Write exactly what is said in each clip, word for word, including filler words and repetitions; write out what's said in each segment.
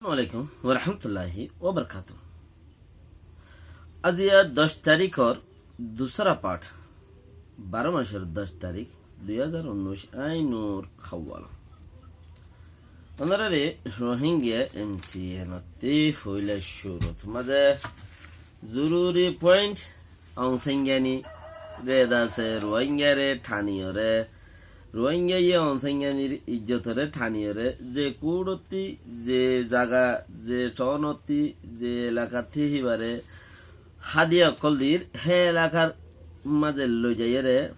Assalamu alaikum wa rahmatullahi wa barakatuh. Aijja doc tarikor dusára part, baró macor doc tarik, dui házar unnúic, ainur háwala. Ónorare Rohingya M C N ottú foila cúrut mazé zoruri point, Aung San Suu Kyi re dase Rohingyare thaniyóre, Rohingyaye Aung San Suu Kyi ijjotore thaniyóre, ze kurotti, ze zaga, ze thanotti, ze elakatti híbare hádiya ókkol dir, hé elakar mazé loi zaiyóre,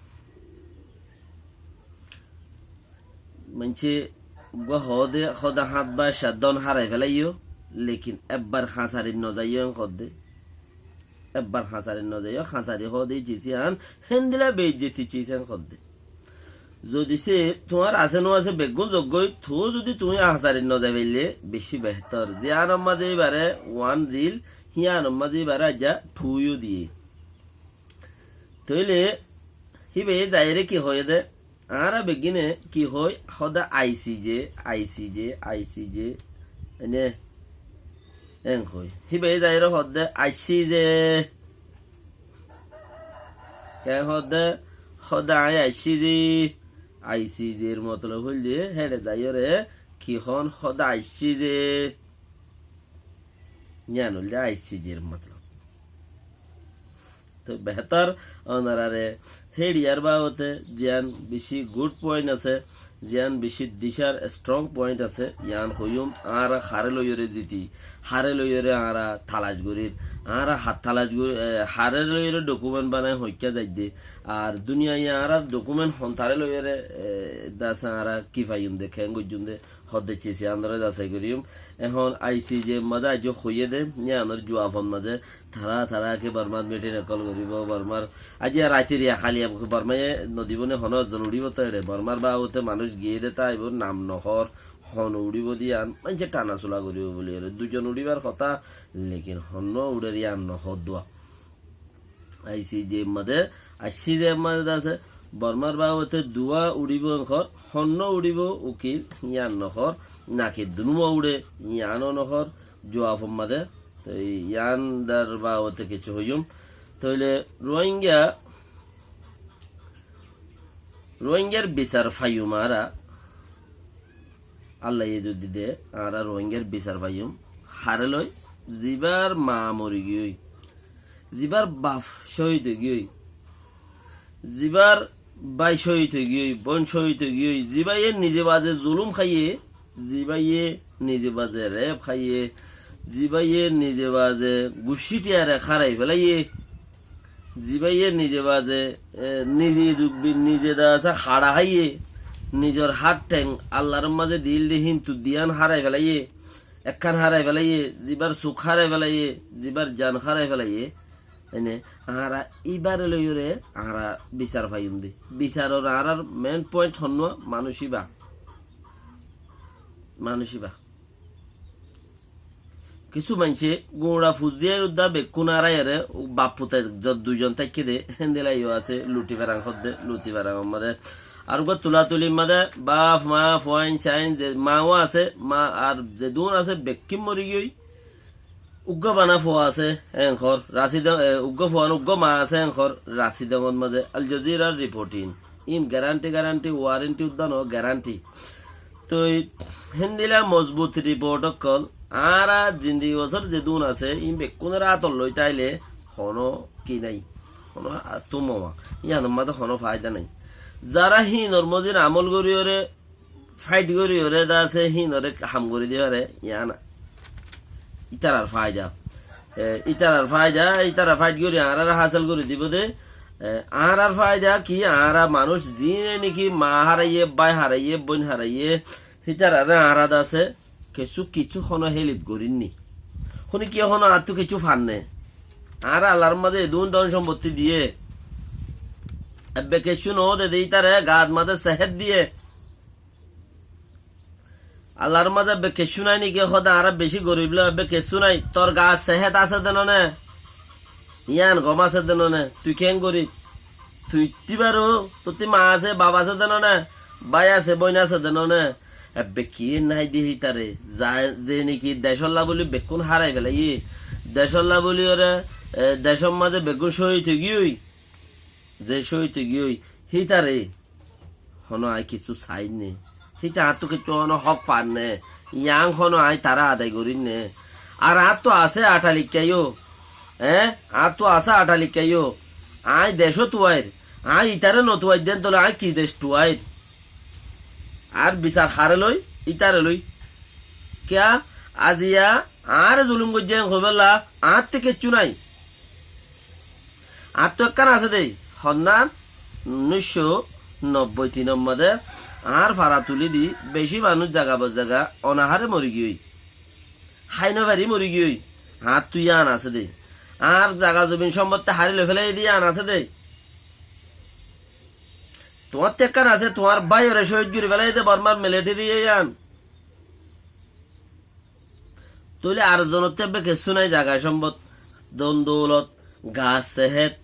maincé uggwá hoóde, hoóde hát ba cát don hárai felaiyó, lekin ebbar hañsarit nozaiyó en hoóde. Ebbar hañsarit nozaiyó, hañsari hoóde cis yián, héndilla beijjoti cis en hoóde. Zodi se tuáñr asé no asé beggún zoggói, toó zodi tuñí hañsarit nozai faille beci behétor. Ziyánor mazé íbare one dil, híyanor mazé íbare aijja two yó diyé. Tóile híbaye zaiyóre ki hoiyé dé? Añára beggúne ki hoói? Hoóde I C J, I C J, I C J, ene, en hoói. Híbaye zaiyóre hoóde I C J. Keén hoóde? Hoóde añí I C J, I C J r motolob óilde, héçe zaiyóre ki hoón? Hoóde I C J. Yián óilde I C J r motolob. Toi behétor ónorare héçiyar babote ziyán beci good point asé, ziyán beci dicar strong point asé, yián hoiyúm. Añára haré loiyóre ziti, haré loiyóre añára talac gorír, añára ha-, talac gorí, e, haré loiyóre document banai hoikká zaidde, ar duniyaye añárar document hontaré loiyóre, e, dase añára ki faiyúm de, keén goijjúm de, hoóde cis yián dóre zasai goríyum. Ehón I C J r mazé aijjó hoiyé dé, yiánor juwabor mazé tará, tará ki Bormar meeting ókkol goríbo, Bormar aijja raitiriya háli Bormaye nodibó né, honó zon uçíbo to eçe. Bormar babote manúic giyé dé táibo, nam nohór, hon uçíbo de yián, maincé thana sula goríbo buli ere. Dui zon uçíbar hotá, lekin honnúa uçér yián nohór dua. I C J r mazé, I C J r mazé dase, Bormar babote dua uçíbo en hoór, honnúa uçíbo ukil, yián nohór, naki dunúa uçé, yiáno nohór, juwabor mazé, toi yián dar babote kessú hoiyúm. Tóile Rohingya, Rohingyar bisar faiyúm añára, Allaye zodi de, añára Rohingyar bisar faiyúm. Haré loi? Zibár maa mori giyói, zibár baf cóhid ói giyói, zibár bái cóhid ói giyói, bóin cóhid ói giyói, zibáye nize baze zulúm háiye, zibáye nize baze rep háiye, zibáye nize baze gucítiyare hárai felaiyé, zibáye nize baze, e, nize dubbi, nize dase haça háiye, nizor hát theng Allar mazé dil de, hintu diyan hárai felaiyé, ekkán hárai felaiyé, zibár suk hárai felaiyé, zibár jan hárai felaiyé, ene añára íbare loiyóre añára bisar faiyúm de. Bisaror añárar main point honnúa? Manúic íba. Manúic íba. Kissú maincé guñça fuzzíyar udda bekkún aráiyore, baf fut zot dui zon táikke de, héndilla yó asé, luti feran hoódde, luti feran mazé. Ar uggwá tulatulir mazé baf, maa, fuain, sain, ze maa ó asé, maa ar zedún asé, bekkín mori giyói. Uggwá bana fua asé, en hoór, rasi de, e, uggwá fua no, uggwá maa asé, en hoór, rasi de mazé. Al Jazeera reporting. In guarantee, guarantee, warranty udda no, guarantee. Toi héndilla mozbut report ókkol, añára zindigi bosór zedún asé, in bekkúnor átor loi táile honó ki nái, honó atú moma, yiánor mazé honó faida nái. Zará hínor mozin amol goríyore, fight goríyore dase hínore ham gorí di fare, yián ítarar faida. E, ítarar faida, ítara fight gorí añárare hásil gorí dibo de. E, añárar faida ki? Añára manúic zine niki maa háraiyé, bái háraiyé, bóin háraiyé, hítarare añára dase kessú, kessú honó help gorír ni. Hone ki honó attú kessú fanné? Añára Allar mazé edún don sompotti diyé, ebbe kessú no de de ítare gaat mazé sehet diyé. Allar mazé ebbe kessú nái niki? Hoóde añára beci gorib loi, ebbe kessú nái. Tor gaat sehet asé de no né? Yián gom asé de no né? Tui keén gorib? Tui tíbaro, tottí maa asé, baf asé de no né? Bái asé, bóin asé de no né? Ebbe ki nái de hítare, za-, ze niki decólla buli bekkún hárai felaiyé, decólla buli ore, e, decór mazé bekkún cóhid ói giyói, ze cóhid ói giyói, hítare hono aññí kissú saáir né. Híte añáttu kissú hono hók far né. Yián hono aññí tará adai gorír né. Ar añáttu asé aṭalikká yó. Eé? Añáttu asé aṭalikká yó. Aññí decót uáir. Aññí itaré notuair dé tóile aññí ki dec tuair? Añár bisar haré loi, itaré loi. Kiyá? Aziya añáre zulum goijjé en hoibólla añáttu kissú nái. Añáttu ekkán asé dé, honnán, unnúiccó nobboi tinor modé añár fara tulí di bicí manúic zaga bor zaga onaháre mori giyói. Hái no fari mori giyói. Añáttu yían asé dé. Añár zaga zobin cómbottí hári loi félai dé yían asé dé. Tuáñttú ekkán asé, tuáñr báiyoré cóhid gorí félai dé Bormár militariye yían. Tóile ar zonottú ebbe kessú nái, zaga cómbot, don doulot, gas sehet,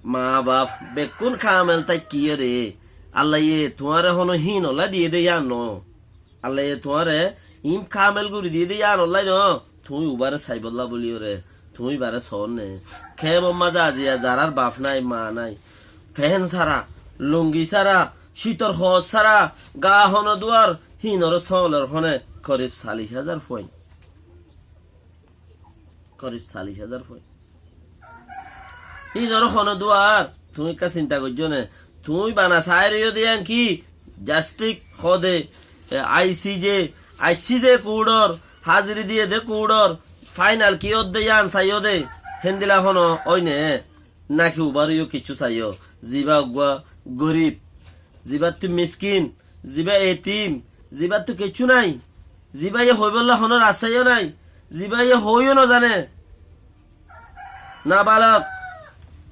maa baf, bekkún kamel táikkiyóre. Allaye tuáñre hono híinolla diyé dé yían noó. Allaye tuáñre iín kamel gorí diyé dé yíanolla noó. Tuñí ubáre saibólla bóliyoré, tuñí ibáre soónne. Kemor mazé aziya zarár baf nái, maa nái, fen sára, lungi sára, cítor hoór sára, gaa hono duar, híinoré sóolor fone korib salic házar fuain. Korib salic házar fuain. Híinoré hono duar, tuñí ekká sinta goijjó né. Tuñí bana saáir óiyo dé yían ki, jastik hoó dé, e, I C J, aiccé dé kuúçor, háziri diyé dé kuúçor, fainal ki ódde yían saiyó dé, héndila hono óine, náki ubár óiyo kissú saiyó, zibá uggúa gorib, zibáttu miskin, zibá etim, zibáttu kessú nái, zibáye hoibólla honó rasta yó nái, zibáye hoóiyo nozané. Nabalok,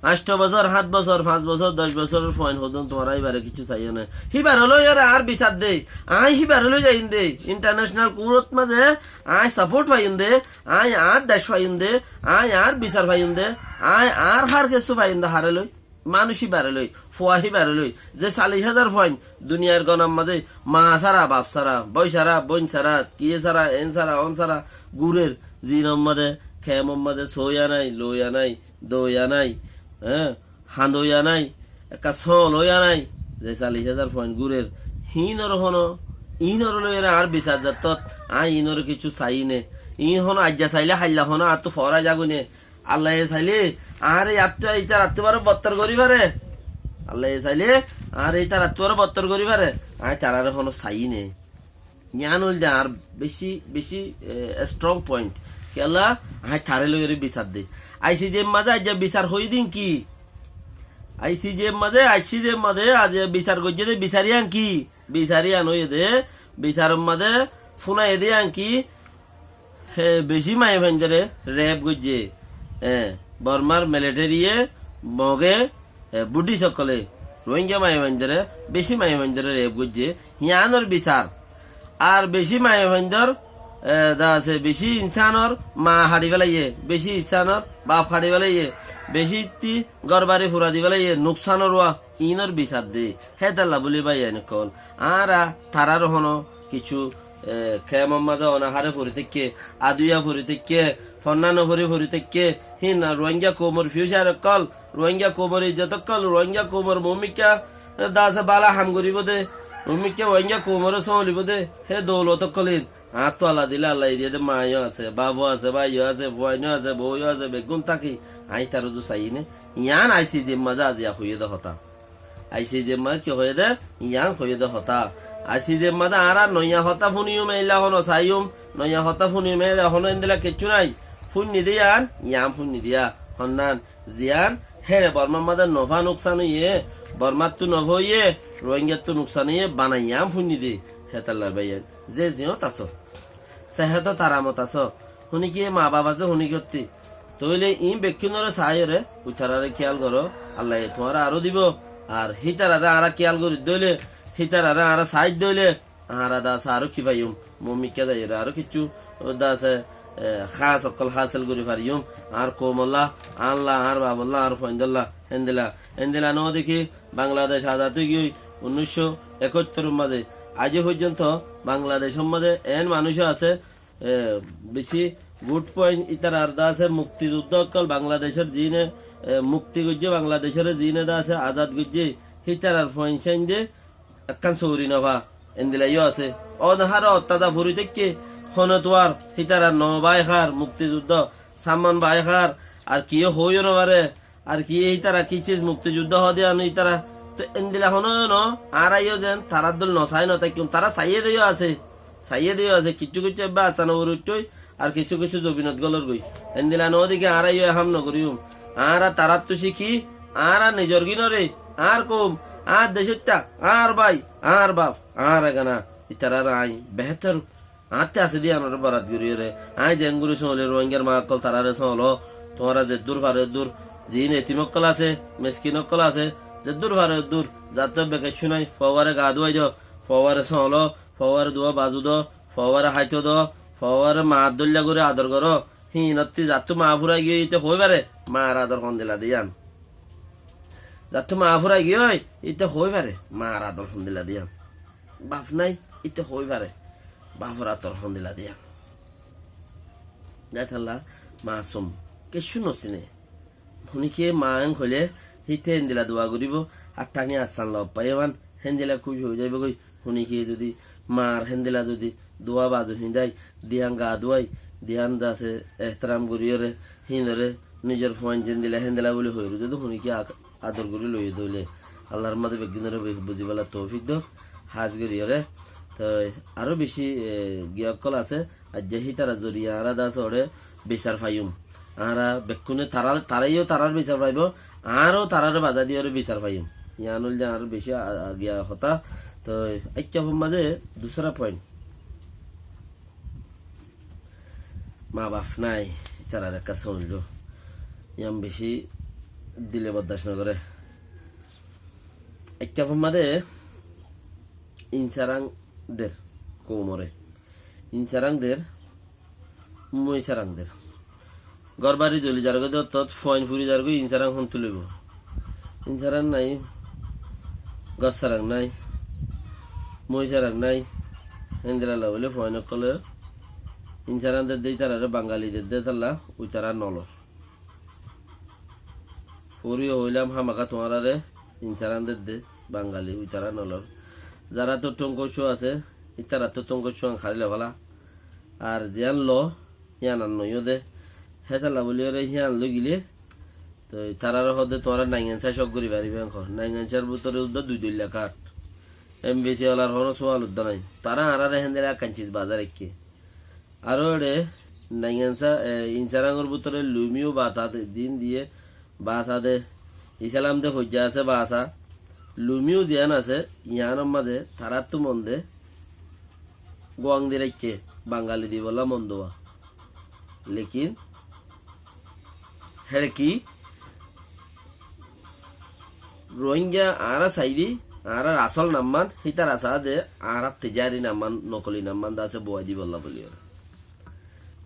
añctho bosór, hát bosór, fañs bosór, doc bosóror fuain hodún tuáñra íbaré kessú saiyó né. Híbaré loi ore añár bisar de, aññí híbaré loi zaiyum de, intarnecenal kuúrot mazé aññí saport faiyum de, aññí añár dec faiyum de, aññí añár bisar faiyum de, aññí añár hár kessú faiyum de, haré loi. Manúic íbaré loi, fua híbaré loi, ze salic házar fuain duniyair gonar mazé maa sára, baf sára, bói sára, bóin sára, kiyé sára, en sára, on sára gurer, zinor mazé, kemor mazé, sóiya nái, loiya nái, doiya nái, eé, handoiya nái, ekká sóol óiya nái, ze salic házar fuain gurer, híinor hono, híinor loiyóre añár bisar zattót, aññí híinor kessú saiyí né, híin hono aijja sailé hailla hono añáttu foórai zagói né, Allaye sailé añáre yáttu, ítarattu baró bottor gorí faré. Allaye sailé añáre ítarattu baró bottor gorí faré. Aññí tarare hono saiyí né. Yián óilde añár bicí, bicí, e, strong point. Kiyólla, aññí taré loiyóre bisar de. I C J mazé aijja bisar hoiyé dé ki? I C J mazé, I C J mazé aijja bisar goijjé dé bisar yían ki? Bisar yían óiye dé, bisaror mazé fúnaiye dé yían ki, he, bicí maiyafuaindóre rep goijjé, e, Bormar militariye, Moge, e, Buddhist ókkole, Rohingya maiyafuaindóre, bicí maiyafuaindóre rep goijjé, yíanor bisar. Ar bicí maiyafuaindór, e, da asé, bicí insánor maa haçi félaiye, bicí insánor baf haçi félaiye, bicí ittí górbari fura di félaiye, nuksanor uá. Iínor bisar de, hétolla bóli báiyain ókkol, añára tarár honó kessú, e, kemor mazé onaháre fori táikke, aduiya fori táikke, fonná nofori fori táikke, híin Ruáingga koumor fiúcar ókkol, Ruáingga koumor ijjot ókkol, Ruáingga koumor muúmikká, e, dase bála ham goríbou dé, muúmikká Ruáingga koumoré sóolibóu dé, hé doulot ókkol híin. Añáttu Alla dilé Allaye diyé dé maa yó asé, baf ó asé, bái yó asé, fuain ó asé, bou yó asé, beggún táki, aññí ítarattu saiyí né. Yián I C J mazé aziya hoiyé dé hotá. I C J mazé ki hoiyé dé? Yián hoiyé dé hotá. I C J mazé añára noiya hotá fúniyum, eilla honó saiyum, noiya hotá fúniyum, eilla honó endilla kessú nái. Fúinni dé yián, yián fúinni dé yá. Honnán, ziyán, héçe Bormar mazé nofá nuksan óiye, Bormáttu nofá óiye, Ruáinggattu nuksan óiye, bana yián fúinni dé. Hétolla báiyain. Ze ziyót asó, sehétot aramot asó, húni ki maa baf asé, húni ki ottí. Tóile iín bekkúnoré saáiyoré, uitararé kíyal goró, Allaye tuáñre aró dibou, ar hítararé añára kíyal gorí dóile, hítararé añára saáid dóile, añára dase aró ki faiyum, muúmikká zaiyoré aró kessú, dase, e, hás ókkol hásil gorí fariyum, añár koumolla, añálla, añár babolla, añár fuaindólla, héndilla, héndilla noó dé ki, Bangladec azad ói giyói unnúiccó ekóttoror mazé, Aijjó foijjonto Bangladecór mazé eén manúic ó asé, e, beci good point, ítarar de asé muktizudda ókkol, Bangladecór ziíne, e, mukti goijjé, Bangladecoré ziíne de asé azad goijjé, hítarar fuain sáinde ekkán sóuri no fa, endila yó asé. Ódde háré ottaza fori táikke, hone tuar, hítara no bái hár, muktizudda, Samman bái hár, ar kiyé hoói yó no faré, ar kiyé ítara ki ciz muktizudda hoó de yían ítara. Toi endila honó yó no, añára yó zen tarár dóil no saái no táikkun, tará saiyé de yó asé, saiyé de yó asé, kiccú kiccú ebbe astána uore uiththói, ar kissú kissú zobinot gólorgoi. Endila no deki añára yó e ham no goríyum. Añára taráttu cíki, añára nizor gínoré, añár koum, añár decóitta, añár bái, añár baf, añár egana, ítarar aññí behétor añáttu asé de yíanoré borat goríyoré, aññí zeén gorí sóoñli Ruáingar maa ókkol taráre sóoñlo, tuáñra zeddúr faró eddúr, ziín etim ókkol asé, meskin ókkol asé, zeddúr faró eddúr, zattú ebbe keccú nái, fouware gaa dúwai do, fouware sóoñlo, fouware duwá bazu do, fouware háito do, fouware maar dóilla gorí ador goró, híinottí zattú maa furai giyói íte hoói fare, maar ador hondila de yían. Zattú maa furai giyói íte hoói fare, maar ador hondila de yían. Baf nái, íte hoói fare, bafor ador hondila de yían. Ítalla masum, kiccú no siné. Honikiye maa en hoilé, híte héndila dua goríbo, ar tani assan lof faiyé fán, héndila kúci ói zaibógoi. Honikiye zodi maar héndila zodi dua bazu hindái, diyan gaa dúwai, diyan de asé ehteram goríyoré, híinoré nizor fuain zendila héndila buli hoiyóre zodi honikiye ak-, ador gorí loiyé de óile, Allar mazé beggúnoré be-, buzibálla toufik douk, hás goríyoré. Toi aró beci, e, giya ókkol asé, aijja hítara zoriya añára de asé óre bisar faiyum. Añára bekkúne tará-, tará yó tarár bisar faibó, añára yó taráre bazai diyoré bisar faiyum. Yían óilde añár beci a-, a-, giya hotá. Toi ekká fúm mazé dusra point. Maa baf nái, ítarar ekká sóoñlo. Yían beci dile bordac no goré. Ekká fúm mazé insarang der koumoré. Insarang der, muisarang der. Górbari zoli zargói de ottót fuain furi zargói, insarang hontú loibó? Insarang nái, góssarang nái, muisarang nái. Héndila bóli fuain ókkole insarang der de ítararé Bangali der de talla uitará nolor. Foriyo hoilam hámaká tuáñráre insarán dedde, Bangali uitará nolor. Zaráttu tóngkoccu asé, ítaráttu tóngkoccu an hári loféla. Ar ziyán lo, híyan an noiyó de. Hétalla bóliyoré híyan loi gilé, toi taráre hoódde tuáñra naingansá cók gorí faribá en hoó. Naingansár bútore uddá dui doilla káth. Em bi si olar honó sual uddá nái. Tará añáráre héndilla ekkán ciz bazá raikké. Aró eçé naingansá, e, insarángor bútore lumíu bata de, din diyé basa de. Isalam de foijja asé basa. Lumíu ziyán asé, yiánor mazé taráttu mon de guang di raikké, Bangali dibollá mon duwa. Lekin héçe ki Rohingya añára saidí, añárar asól nammán, hítara saáde, añárar tijari nammán, nokoli nammán de asé buwai dibollá bóliyoré.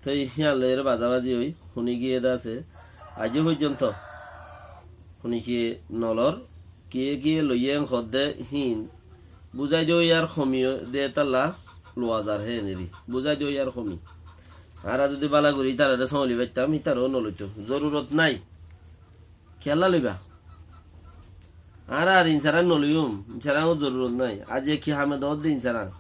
Toi híyan loiyóre bazabazi ói, húni giyé de asé, aijjó foijjonto, húni kiyé nolor, kiyé kiyé loiyé en hoódde híin, buzái diyó yar homi de étalla luwa zar hé eneri, buzái diyó yar homi. Añára zudi bála gorí ítararé sóñli faittám, ítara ó noloitó, zorurot nái. Kiyólla loibá? Añára ar insarán noloiyúm, insaránor zorurot nái. Aijja ki hame doódde insarán?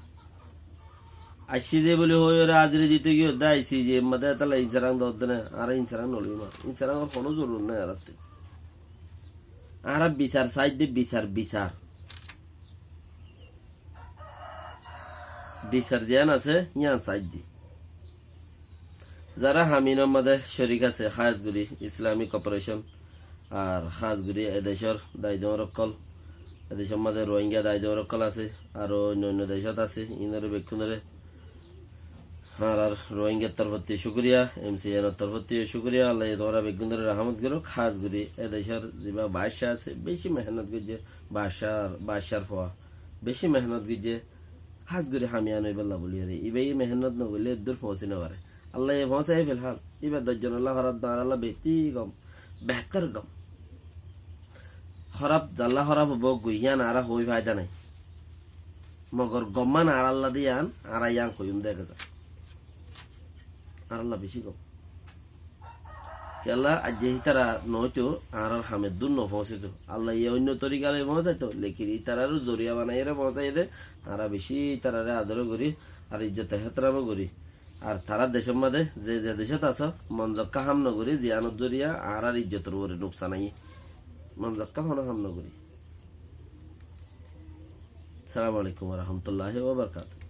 Aiccí de bóli hoói óre aziri dito giyé de aiccí je, emmá de étalla insarán doódde na, añára insarán noloiyúm ar. Insaránor honó zorurot nái añárattú. Añára bisar saidde, bisar, bisar. Bisar ziyán asé, yían saidde. Zará ham inor mazé corik asé, hás gorí Islamic Cooperation, ar hás gorí e decór dai doóñr ókkol, e decór mazé Rohingya dai doóñr ókkol asé, aró oinno oinno decót asé, inoré bekkúnoré añárar Rohingyar torfóttu cúkuriya, M C N or torfóttu cúkuriya, Allaye tuáñra bekkúnoré rahámot gorók, hás gorí e decór zibá baácca asé, beci mehénnot goijjé, baáccár, baáccár fua, beci mehénnot goijjé, hás gorí ham ián óibolla bóliyoré. Ibáye mehénnot nogoillé eddúr foóñsi nofaré. Allaye foóñsaiye filhál. Ibá doc zonollá hóraf no, añárálla behétor gom. Behétor gom. Hóraf, zallá hóraf óibo goi, yían añára hoói faida nái. Mogor gom man añárálla de yián, añára yián hoiyúm de ege za. Añárálla bicí gom. Kiyólla aijja hítara noóito, añárár ham eddúr nofoóñsaito. Allaye oinno torika loi foóñsaito, lekin ítararé zoriya banaiyóre foóñsaiyé de, añára bicí ítararé ador gorí, ar ijjot ehteramo gorí. Ar tará decór mazé ze ze decót asó, mon zokká ham nogorí, ziyánor zoriya añárár ijjotor uore nuksan aiyé. Mon zokká honó ham nogorí. Assalamu alaikum wa rahmatullahi wa barakatuhu.